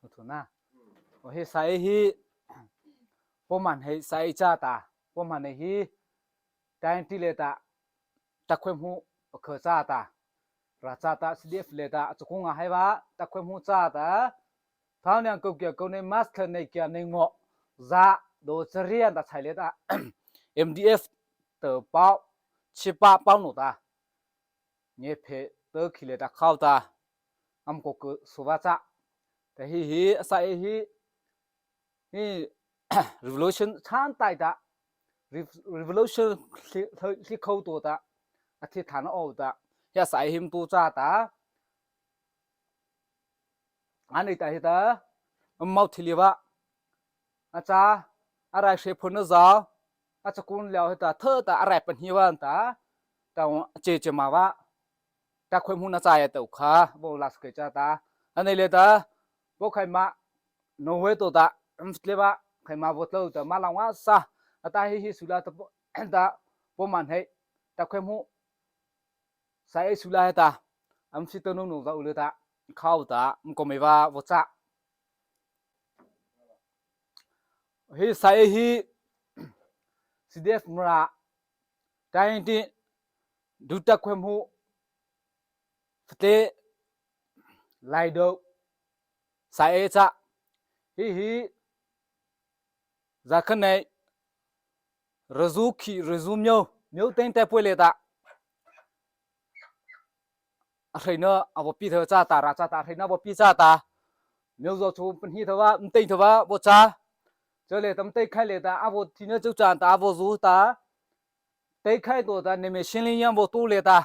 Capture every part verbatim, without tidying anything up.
Thu na. O hi sai hi, Poman hei sai cha ta, Poman hei hi, Taingti liata, Takhwe Hmu kha cha ta, ra cha ta, C D F liata, a chakung a hai ba, Takhwe Hmu cha ta, thau niang ko kia ko nei mas thla nei kia nei ngo, za, do charian ta chai liata, M D F, to pau, chi pa pau no ta. Nge phe tơ khile ta khau ta, am ko ko suva cha. Ta hi hi, sa e hi, hi revolution chan tai ta, rev-, revolution hli, hli khau to ta, a thi than o ta, hi a sa e him tu cha ta, Ani ta hi ta, a mau thi liva. A cha, a rai hre phun na za, a cha kun liau hi ta, thơ ta, a rai pan hi va ta, ta che che ma va. Takhwe Hmu na cha ya tau kha, bo las ke cha ta. Ani le ta, bo khai ma, no we to ta, am ftle va, khai ma bo tlo ta, ma lang wa sa. A ta hi hi sula ta, ta, Poman hei, Takhwe Hmu. Sai sula he ta, am si to no no za u le ta, khau ta, am ko me va vo cha. Hi sai hi, C D F Mara, Taingti, du Takhwe Hmu, fte, lai do, sai cha. Hi hi, za khan nei, Razu khi, razu myo, myo teng te pwe le ta. A hreina, a vo pi tho cha ta, ra cha ta, a hreina vo pi cha ta. Myo zo chu pan hi tho va, mteng tho va, vo cha. Cho le tam tei khai le ta, a vo thi na chu chan ta, a vo zu ta. Tei khai to ta, ne me shin li yang vo tu le ta.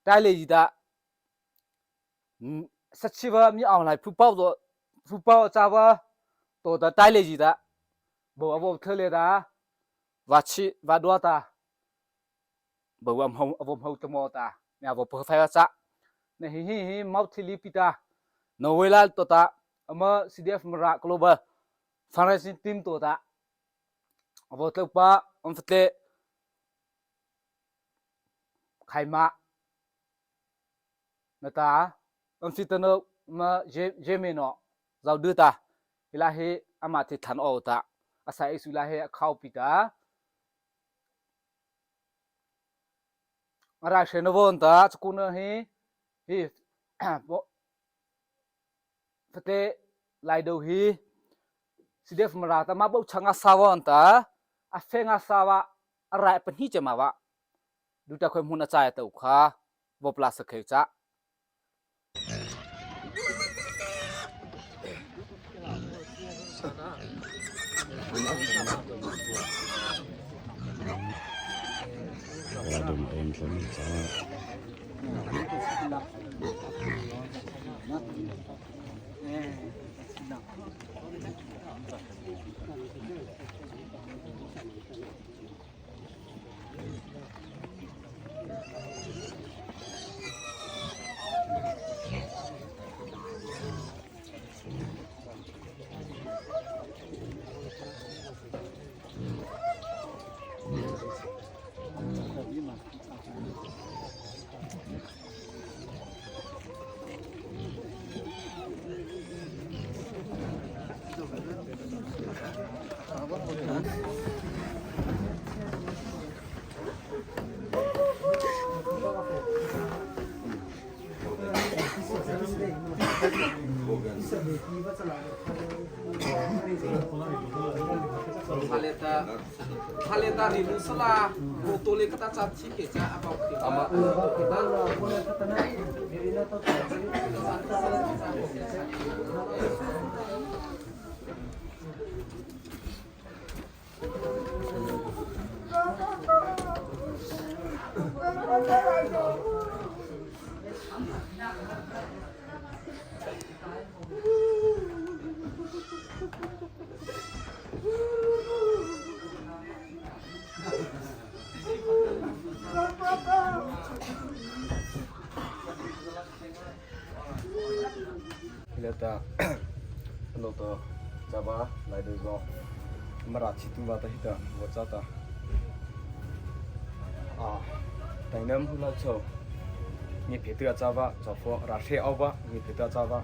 Tai le yi ta. Sa chi va mi aw lai phu pau to, phu pau cha va to ta tai le yi ta. Bo a vo thơ le ta. Va chi, va dua ta. Bo a mhau, a vo mhau ta mo ta. Mi a vo phu fai va cha. Na hi hi hi mau thi li pi ta. No we la to ta. Ama C D F Mara global fundraising team to ta. A vo tlo pa, am fte. Khai ma. Na ta, am si ta no, ma je, je me no, zau du ta. Hi la hi, ama thi than o ta. A sai sula hi, a khau pi ta. A rai hre na vo ta, cha ku na hi, hi, bo, fte, lai do hi, C D F Mara ta, ma bo chang a sa vo ta, a feng a sa va, a rai pan hi che ma va. Du Takhwe Hmu na cha ya tau kha, vo pla sa kheu cha. Thaleta, thaleta ri lu sala, mo to le kata cha thi ke cha a bau ke. Ama. Hi liata, ano to, châpa, lai dei zo. Mara chi tu va ta hi ta, vo châ ta. A, tainam hu la cho. Ngi phe tu a châpa, cho pho, ra hre au va, ngi phe tu a châpa.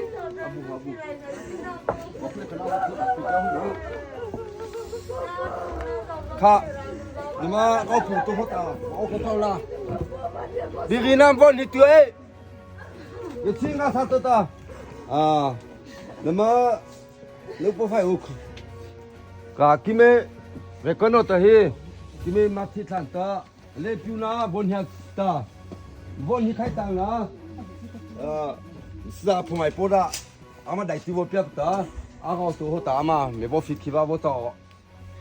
Kha, nama kô pu to hawh ta, o ko thau la. Biri nama vaw ni tu ei. Ye chi nga sa to ta. A, nama, nama po fai uk. Ka keimo, ve ko no ta hi. Keimo ma thi tlan ta. Le piu na vaw ni ta. Vaw ni khai ta na. A, sa phu mai po da. Ama dai ti vaw pia ta. A ko to hawh ta ama. Me vaw fi ki va vaw ta.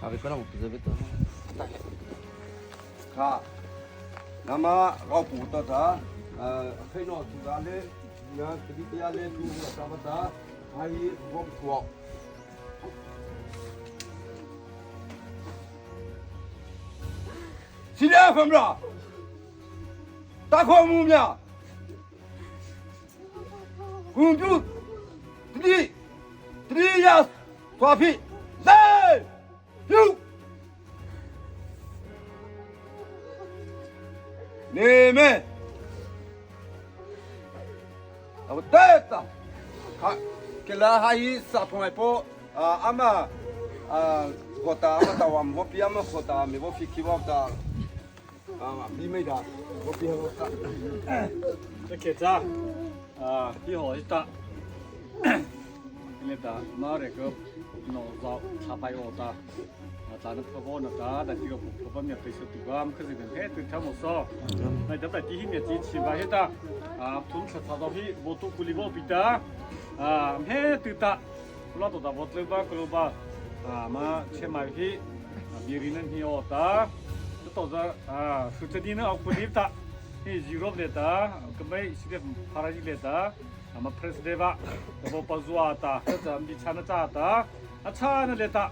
A ve ko na vaw pi ze ve ta. Kha. Nama ko pu to ta. A, khai no tu da le. Ya, ti ti ya le tu ta ba ta. Ai vaw ko. Sini a famra. Ta ko mu mia. Kumpiu. Tri. Tri ya. Tuapi. Zai. Piu. Neme. Aw teta. Ha, kei la ha hi sa pho mai po. A, ama. A, kota, ama ta wam, vaw pi ama kota, me vaw fi ki vaw ta. A, bi mai da. Vaw pi ha vaw ta. Te kei ta. A, hi ho hi ta. Hi le ta, ma re ko, no, za, sa pai o ta. A, ta na pho na ta, da ti ko pho pa mi a pe so tu ba, ma ka zi ben he tu ta mo so. Na ta ta ti hi mi ti chi ba he ta. A, thum sa sa do hi, bo tu ku li bo pi ta. A, he tu ta. Ku la to ta bo tu ba, ku lo ba. A, ma che mai hi. A, bi ri nan hi o ta. Tu to za, a, su che di na au ku li ta. Hi zi ro le ta. Ka mai si de pa ra zi le ta. Ama president va, ka bo pa zua ta, ka cha mi chana cha ta, a chana le ta,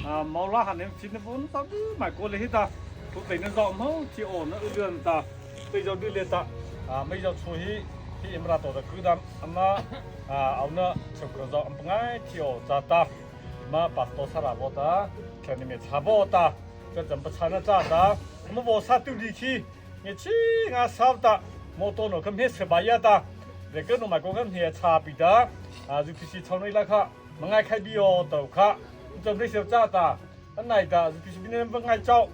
a, maw la han em chin na bon ta bu mai ko le hi ta, tu te na zo mo, ti o na u lian ta, te zo du le ta, a, mai zo chu hi, hi im ra to ta ku dam, ama, a, au na, chu ko zo am ngai, ti o cha ta, ma pastor sa ra bo ta, ka ni me cha bo ta, ka cham pa chana cha ta, ma bo sa tu di ki, Nge chi nga sa ta, mo to no kam he se ba ya ta. Rei kei no mai ko ngam hia cha pi ta, a, zu pi si chau nei la kha, ma ngai khai bi o tau kha, chom rei se cha ta, a nai ta, zu pi si bi ne ma ngai chau,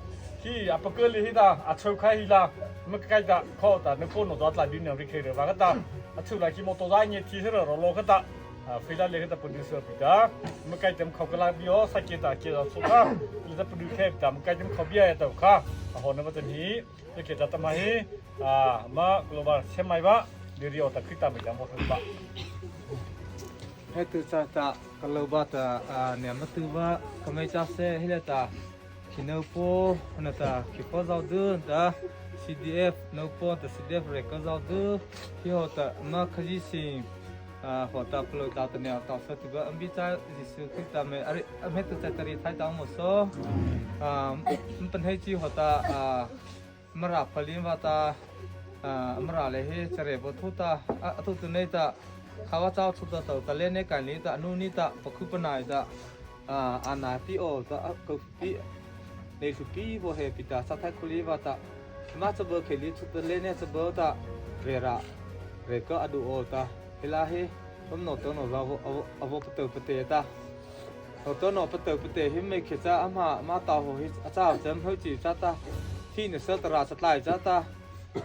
hi a pa ke le hi ta, a chau khai hi la, ma kai ta, kho ta, ne ko no ta tla bi ne rei kei rei ba kha ta, a chau la ki mo to za nge ti se ro lo kha ta, a, fei la le kha ta producer pi ta, ma kai tem khau ka la bi o, sa ke ta ke la so ta, le ta producer ta, ma kai tem khau bi a tau kha, a ho na ba ta ni, le ke ta ta ma hi, a, ma global se mai ba, le ri o ta kri ta mai ta mo ba. He tu cha ta, ka lo ba ta, a, ne ma tu ba, ka mai cha se, hi le ta, ki no po, na ta, ki po zau du, ta, C D F, no po, ta C D F rei ka zau du, hi ho ta, ma ka ji si, a, ho ta, plo ta, ta ne, ta sa tu ba, am bi cha, ji su ki ta me, a ri, am he tu cha ta ri thai ta mo so, a, am pan hei chi ho ta, a, Mara pha lei vâta, a, Mara le hi chare bo thu ta, a, a thu tu nei ta, khawa chau chu ta tau ta le ne kai ni ta, nu ni ta, pakhu panai ta, a, a na pi o ta, a, ko pi, nei chu pi bo he pi ta, sa thai khu lei vâta, ma cha bo khe lei chu ta le ne cha bo ta, re ra, re ka a du o ta, hi la hi, um no to no za vo, a vo, a vo pa to pa te ta. Ho to no pa to pa te hi mei khe cha ama ma ta ho hi a cha chem ho chi cha ta. Thi na sa ta ra sa tlai cha ta.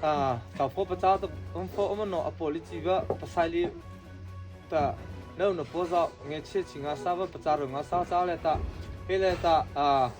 A, ta pho pa cha ta, um pho um no a po li chi ba, pa sai li ta. No no po za nge chi chi nga sa ba pa cha ro nga sa cha le ta. Hi le ta, a,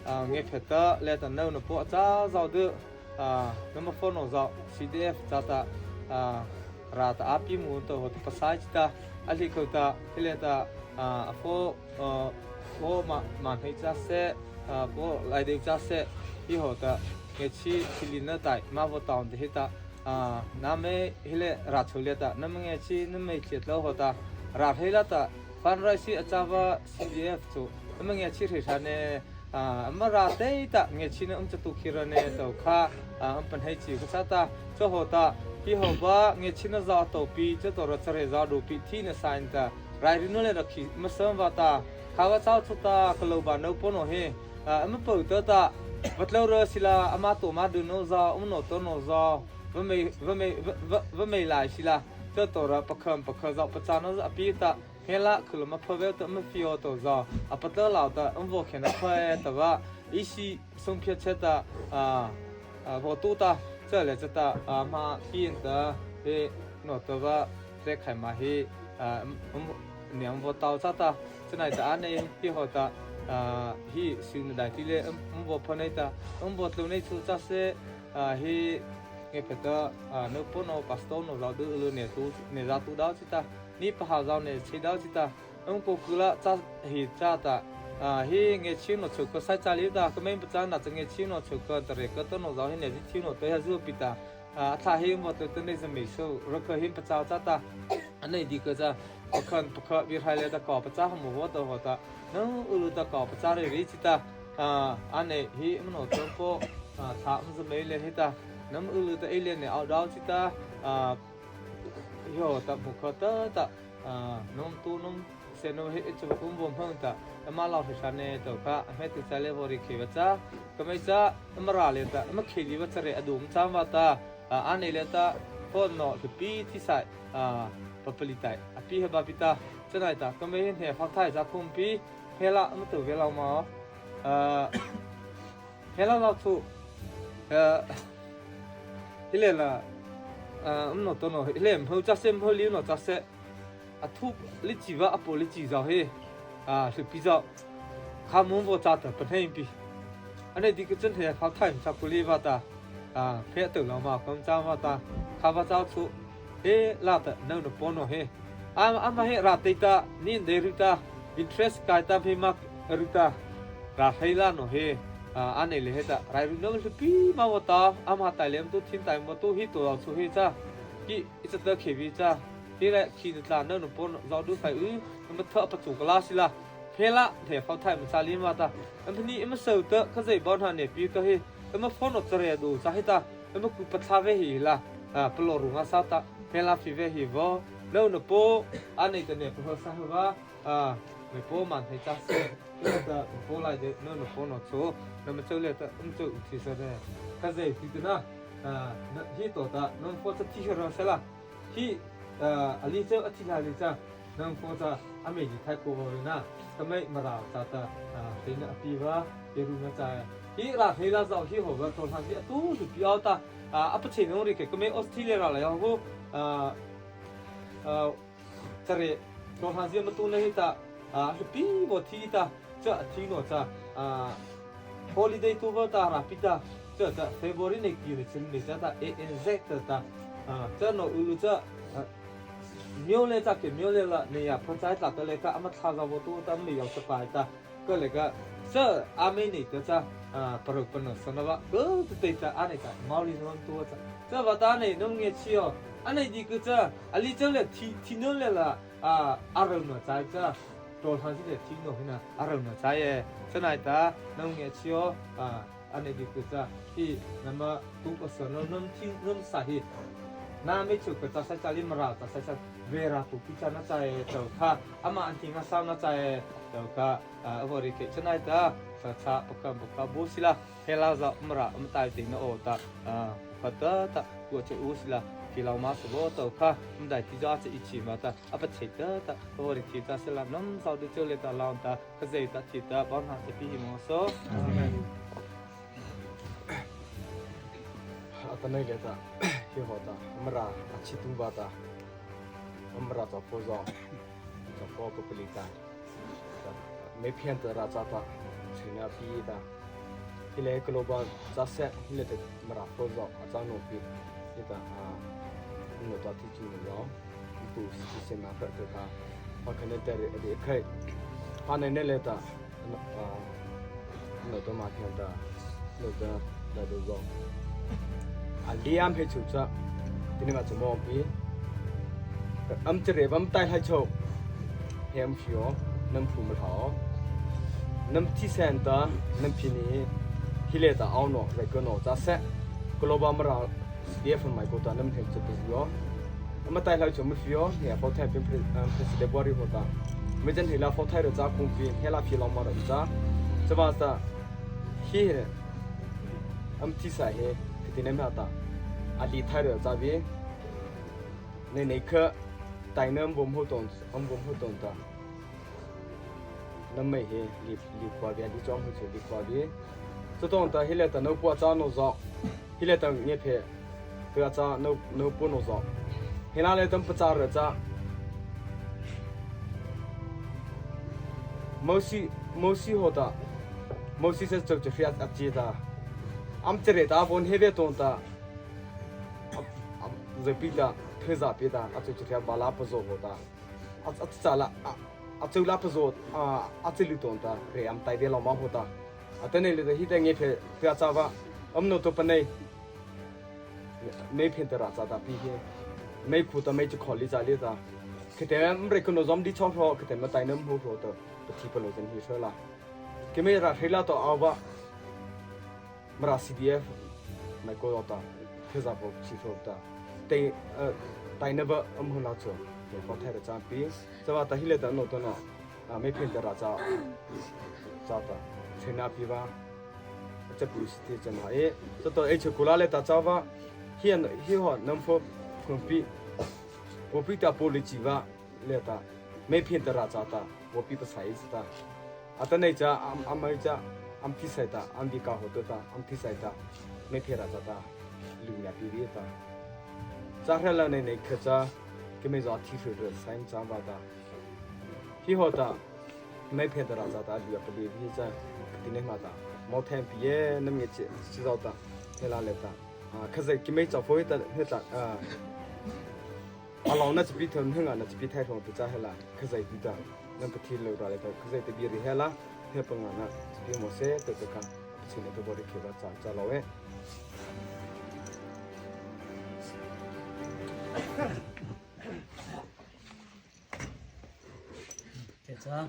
a, nge phe ta le ta no no po cha za du. A, nama pho no za C D F cha ta, a, ra ta a pi mu to ho ta pa sai chi ta. A li ko ta, hi le ta, a, a pho a, pho ma, ma hei cha se, a, pho lai dei cha se, hi ho ta, nge chi, chi li na tai, ma vo tawn te hi ta, a, na me hi le ra chu le ta, na me nge chi, na me chi lo ho ta, ra hei la ta, fundraise a cha va C D F chu, na me nge chi hei sa ne, a, ma ra te ta, nge chi na um cha tu khi ra ne to kha, a, um pan hei chi kha sa ta, cho ho ta, hi ho va, nge chi na za to pi, cho to ra cha re za do pi, thi na sa in ta, Rai ri no le ra khi ma sam va ta, kha va chau chu ta ka lo ba no po no he, a, ama po ta ta, va tlo ra si la, ama to ma du no za, um no to no za, va mei, va mei, va, va, va mei lai si la, ta to ra pa kham, pa kha za, pa cha no za, a pi ta, he la, khu lo ma pha ve ta, ma fi o to za, a pa ta lau ta, um vo khe na pha e ta va, i si, Sung phia che ta, a, a, vo tu ta, che le che ta, a, ma pi in ta, he, no ta va, te khai ma hi, a, um, um, niang vo tau cha ta, che nai ta a nei, hi ho ta, a, hi, su na dai ti le, um, um vo pha nei ta, um vo tlo nei chu cha se, a, hi, nge phe ta, a, no po no, pastor no, lau du lu ne tu, ne za tu dau chi ta, ni pa ha zau ne chi dau chi ta, Ang ko kula cha hi cha ta, a, hi nge chi no chu ko sai cha li ta, ko men pa cha na cha nge chi no chu ko ta re ko to no zau hi ne chi no to ya zu pi ta, a, tha hi mo to to ne za mi so, ro ko hin pa cha cha ta, a nei di ko cha, pa khan pa kha bi hai le ta ko pa cha ha mo vo to ho ta, nang u lu ta ko pa cha re ri chi ta, a, a nei hi mo no to ko, a, tha mo za mei le hi ta, nam u lu ta ei le ne au dau chi ta, a, Yo, ta bu kha ta, ta, a, nom tu nom se nom he, chu um vom hang ta, ama lau he sa ne to kha, a he tu cha le vo ri khe va cha, ka mai cha, ama ra le ta, ama khe li va cha re a dum cha ma ta, a, a nei le ta, pho no, tu pi ti sai, a, pa pa li tai, a pi he ba pi ta, cha nai ta, ka mai he fa thai cha khum pi, he la, ama tu ve lau ma, a, He la la thu, eh, hi le la, eh, um no to no, hi le mho cha se, mho liu no cha se, a thu li chi va, a po li chi zau he, a, hlu pi zau, kha mung vo cha ta pa hei pi. A nei di ka chun he, kha thai cha ku li va ta, a, phe to lo ma, kom cha va ta, kha va cha thu, He la ta, no no po no he. Ama, ama he ra te ta, ni de ru ta, interest kai ta phe ma ru ta. Ra hei la no he. A, a nei le he ta, rai ru no su pi ma vo ta, ama tai lem tu thin tai mo tu hi to su he cha. Ki, i cha ta khe vi cha. Hi le, khi ta no no po no, zau du fai u, ma tha pa chu ka la si la. Phe la, the phao thai ma cha li ma ta. Am ni ma sau ta, ka zai bon ha ne pi ka he. Ama phone no chare do cha he ta. Ama ku pa tha ve hi la. A, pa lo ru nga sa ta. Phe la phi ve hi vo. No no po. A nei ta ne pa ho sa ho va. A, me po man he cha se. No ta po lai de no no po no cho. Na ma cho le ta um cho u thi sa de. Ka zai thi ta na. A, na hi to ta. No po cha thi ra sa la. Hi, a, a li châ, a thi la li châ, nâmo cha, a mei di thai ko vaw na, keimo Mara châta, a, theina a pie va, Peru na châ, hi ra thei la zao hi ho va, to hla hi a tu hi pie aw ta, a, a pachhei nung ri kei, keimo Australia ra la ya ho, a, a, Chare, to hla zia ma tu na hi ta, a, hlupi bo thi ta, cha a thi no cha, a, holiday tu va ta ra pi ta, cha cha February nei ki re chin nei cha ta, A N Z ta ta, a, cha no u lu cha, a, myo le cha ke myo le la, nei ya phan chai ta ka le ka, ama thla za bo tu ta, mei yau sa pai ta, Ka le ka, cha, a mei nei ta cha, a, paruk pano sa na va, ka ta te ta, a nei ta, mau li no tu cha. Cha va ta nei, nâmo nge chi o. A nei di ku cha, a li cha le, thi, thi no le la, a, a rau no cha cha. To hla si le, thi no hi na, a rau no cha e. Cha nai ta, nâmo nge chi o, a, a nei di ku cha, hi, nama, tu ko sa no, nâmo thi, nâmo sa hi. Na mei chu ka cha sa cha li Mara, cha sa cha, Vera tu pi cha na cha e, to kha, ama an thi nga sa na cha e, to kha. A, a vaw ri kei cha nai ta, sa cha pakha pakha bo sila, he la za Mara, ama tai te na o ta, a, pakha ta ta, ko cha u sila, ki lau ma sa bo to kha, ama tai ti za cha i chi ma ta, a pachhei ta ta, a vaw ri ti ta sila, nâmo zao de chô le ta lau ta, ka zei ta ti ta, ba na cha pi hi mo so. Amen. Atanoh le ta, hi ho ta, Mara, a chi tu ba ta, Mara ta pho zo, ta pho ko pili ta. Mei phian ta ra cha ta, china pi ta. Hi le global cha se, hi le te Mara pho zo, a cha no pi. Hi ta, a, no ta ti chu no zo. Pu si se na ta ta. Pa ka ne te re de khai. Pa ne ne le ta. A, no ta ma phian ta. No ta, ta do zo. A liam he chu cha. Ti ne ma cha mo pi. Am chare bam tai hai cho. Hem phio, nâmo phu ma thao. Nâmo thi sen ta, nâmo phi ni. Hi le ta au no, re ko no, cha se. Global Mara, S D F mai ko ta, nâmo hem cha pi yo. Ama tai hai cho ma phio, he a pho thai pen pre-, um, president bori ho ta. Me jen he la pho thai re cha kung pi, he la phi lau ma re cha. Cha ba sa, hi he. Am thi sa he, kiti ne ma ta. A li thai re cha bi. Nei nei kha, tai na am bom ho ton, am bom ho ton ta. Nâmo mei he, li, li khua bia, li chom ho chu li khua bia. Chu ton ta hi le ta no pua cha no zo. Hi le ta nge phe. Tua cha no, no pu no zo. Hi na le tam pa cha re cha. Mosi, Mosi ho ta. Mosi se chok chok hriat a chi ta. Am chare ta bon he ve ton ta. A, a, zai pi ta, thei za pi ta, a chu chu thia ba la pa zo ho ta. A, a cha la, a, a chu la pa zo, a, a chu lu ton ta, re am tai de lo ma ho ta. Atanoh le ta hi ta nge phe, phe a cha va, am no to pa nei. Mei phian ta ra cha ta pi he. Mei khu ta mei chu kho li cha li ta. Kete am re ko no zom di cho ho, kete ma tai na am ho ho ta. Pa thi pa lo zen hi so la. Ke mei ra thei la to a va. Mara C D F, mai ko ta, thei za pho chi pho ta. Te, eh, tai na va am hu la cho. Te pho thai ra cha pi. Cha va ta hi le ta no to na. A, mei phian ta ra cha. Cha ta. Chena pi va. Cha pu si te cha ma e. Cha to e cha ku la le ta cha va. Hi an, hi ho nam pho. Kun pi. Ko pi ta po le chi va. Le ta, mei phian ta ra cha ta, vaw pi pasai ta. Atanoh cha, am, am mai cha, am thi sai ta, am bi ka ho to ta, am thi sai ta, mei phian ra cha ta, lu nya pi vi ta. Cha hra la nei nei kha cha, ke mei zo thi hra hra sai cha va ta. Hi ho ta, mei phian ta ra cha ta, lu ya pi vi cha, ti ne ma ta. Mo them pi ye, nam nge che, chi zo ta, he la le ta. A, kha zai ke mei cha pho ta, he ta, a. A lo na chapi thon hung a na chapi thai thon tu cha hela, kha zai tu ta, nam pathi lo ra le ta, kha zai ta bi ri hela, he pa nga na chapi mo se, ta ta ka, chi na ta bo ri khe ba cha, cha lo e. Te cha.